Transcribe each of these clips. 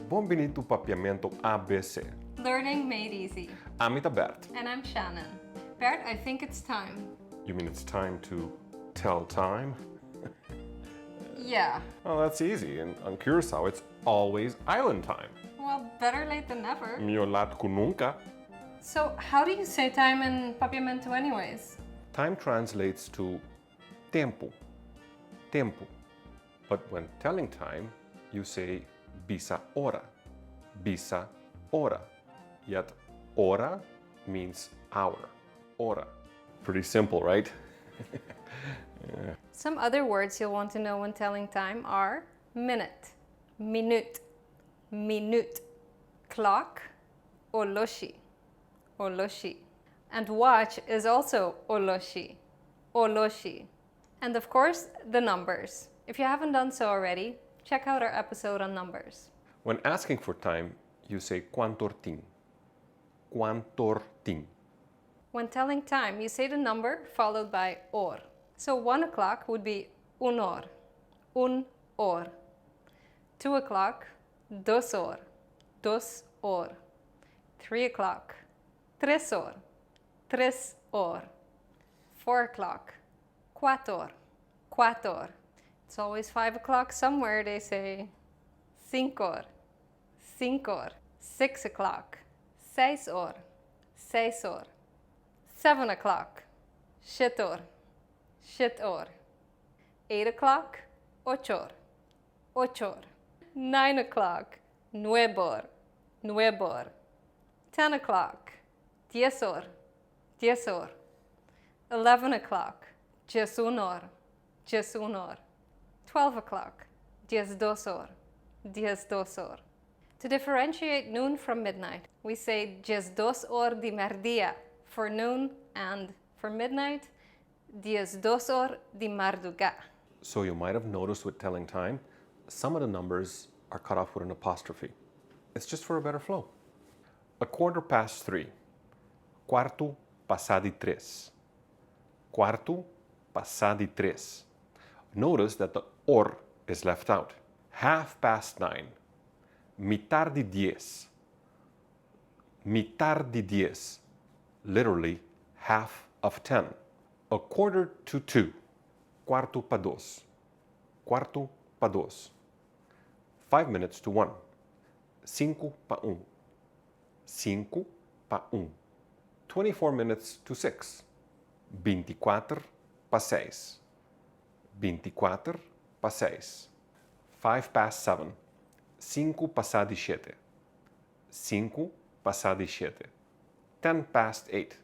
Bon bini to Papiamento ABC. Learning made easy. Ami ta Bert. And I'm Shannon. Bert, I think it's time. You mean it's time to tell time? Yeah. Well, that's easy. And on Curacao, it's always island time. Well, better late than never. Mihó lat ku nunka. So, how do you say time in Papiamento anyways? Time translates to tempu. Tempu. But when telling time, you say bisa ora. Bisa ora. Yet ora means hour. Ora. Pretty simple, right? Some other words you'll want to know when telling time are minute, minüt, minüt, clock, oloshi, oloshi. And watch is also oloshi, oloshi. And of course, the numbers. If you haven't done so already, check out our episode on numbers. When asking for time, you say kuant'or tin. Kuant'or tin. When telling time, you say the number followed by or. So 1 o'clock would be un or, un or. 2 o'clock, dos or, dos or. 3 o'clock, tres or, tres or. 4 o'clock, kuat'or, kuat'or. It's always 5 o'clock somewhere, they say. Sink'or, sink'or. 6 o'clock, seis or, seis or. 7 o'clock, shet'or, shet'or. 8 o'clock, och'or, och'or. 9 o'clock, nueb'or, nueb'or. 10 o'clock, diesor, diesor. 11 o'clock, diesunor, diesunor. 12 o'clock, diesdosor, diesdosor. To differentiate noon from midnight, we say 12 or di mèrdia for noon and for midnight, 12 or di mardugá. So you might have noticed with telling time, some of the numbers are cut off with an apostrophe. It's just for a better flow. 3:15. Kuartu pasá di tres. Kuartu pasá di tres. Notice that the or is left out. 9:30. Mitar di 10. Mitar di 10. Literally half of 10. 1:45. Kuartu pa 2. Kuartu pa 2. 12:55. 5 pa 1. 5 pa 1. 5:34. 24 pa 6. 24 pa 6. 7:05. 5 pasá di 7. 5 pasá di 7. 8:10.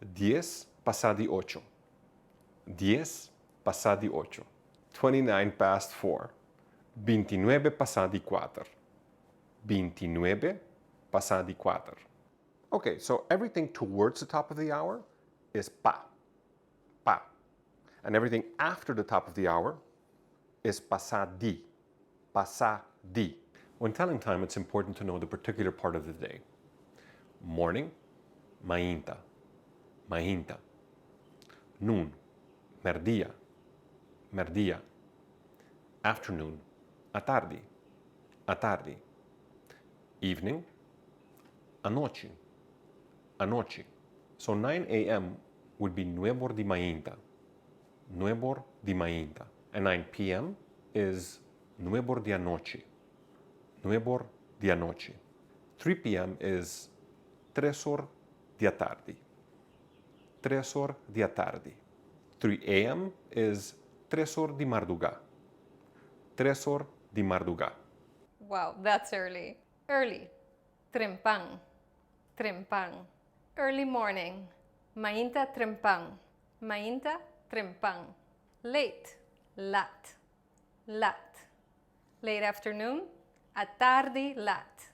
10 pasá di 8. 10 pasá di 8. 4:29. 29 pasá di 4. 29 pasá di 4. Okay, so everything towards the top of the hour is pa. Pa. And everything after the top of the hour is pasá di. Pasá di. When telling time, it's important to know the particular part of the day. Morning, mainta, mainta. Noon, mèrdia, mèrdia. Afternoon, atardi, atardi. Evening, anochi, anochi. So 9 a.m. would be nueb'or di mainta, nueb'or di mainta. And 9 p.m. is nueb'or di anochi, nueb'or di anochi. 3 p.m. is tres'or di atardi, tres'or di atardi. 3 a.m. is tres'or di mardugá, tres'or di mardugá. Wow, that's early. Early. Trempan. Trempan. Early morning. Mainta trempan. Mainta trempan. Late. Lat. Lat. Late afternoon. Atardi lat.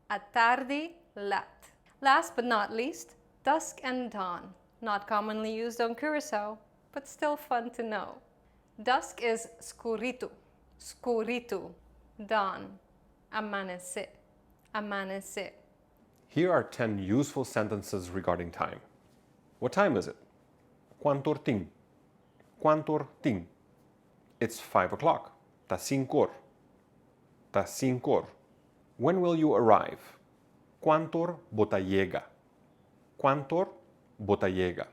Atardi lat. Last but not least, dusk and dawn. Not commonly used on Curacao, but still fun to know. Dusk is skuritu. Skuritu. Dawn. Amanesé. Amanesé. Here are 10 useful sentences regarding time. What time is it? Kuant'or tin? Kuant'or tin? It's 5 o'clock. Ta sink'or. Ta sink'or. When will you arrive? Kuant'or bo ta yega? Kuant'or bo ta yega?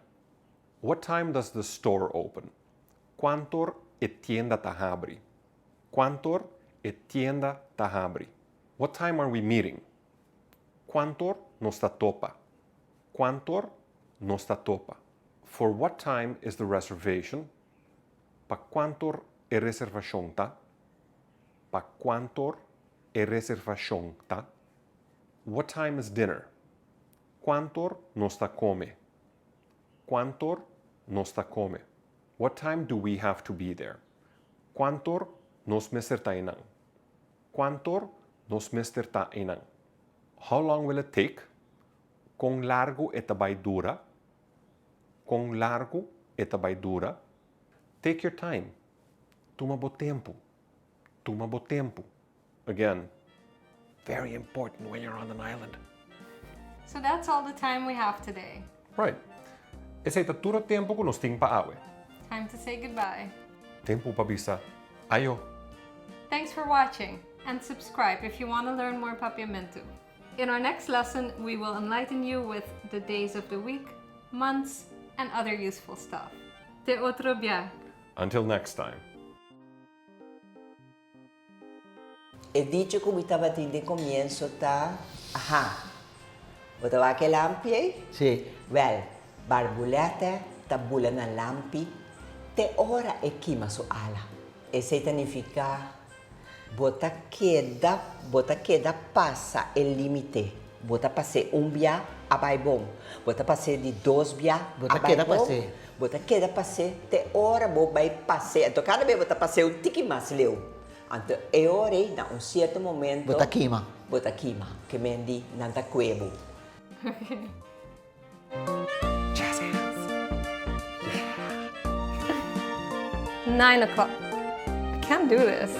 What time does the store open? Kuant'or e tienda ta habri? Kuant'or e tienda ta habri? What time are we meeting? Kuant'or nos ta topa? Kuant'or nos ta topa? For what time is the reservation? Pa kuant'or e reservashon ta? Pa kuant'or e reservashon ta? What time is dinner? Kuant'or nos ta kome? Kuant'or nos ta kome? What time do we have to be there? Kuant'or nos mester ta einan? Kuant'or nos mester ta einan? How long will it take? Kon largu e ta bai dura? Kon largu e ta bai dura? Take your time. Tuma bo tempu. Tuma bo tempu. Again, very important when you're on an island. So that's all the time we have today. Right. Esei ta tur e tempu ku nos tin pa awe. Time to say goodbye. Tempu pa bisa ayo. Thanks for watching and subscribe if you want to learn more Papiamentu. In our next lesson, we will enlighten you with the days of the week, months, and other useful stuff. Te otro bia. Until next time. E dicho ku mi tabatin den komienso ta, Aha, bo ta wak e lampi ei? Sí. Wèl, barbulètè ta bula na lampi te ora e kima su ala. Esei ta nifiká bo ta keda bo ta keda pasa e límite. Bo ta pas'é un bia, a bai bon. Bo ta pas'é di dos bia, Bo ta a bai keda bon. pas'é. Bo ta keda pas'é te ora bo bai pas'é. Anto kada bes bo ta pas'é un tiki mas leu. Anto e ora ei na un sierto momento. Bo ta kima. Bo ta kima. Ke men di nan ta kue bo. Jazz hands. Nine o'clock. I can't do this.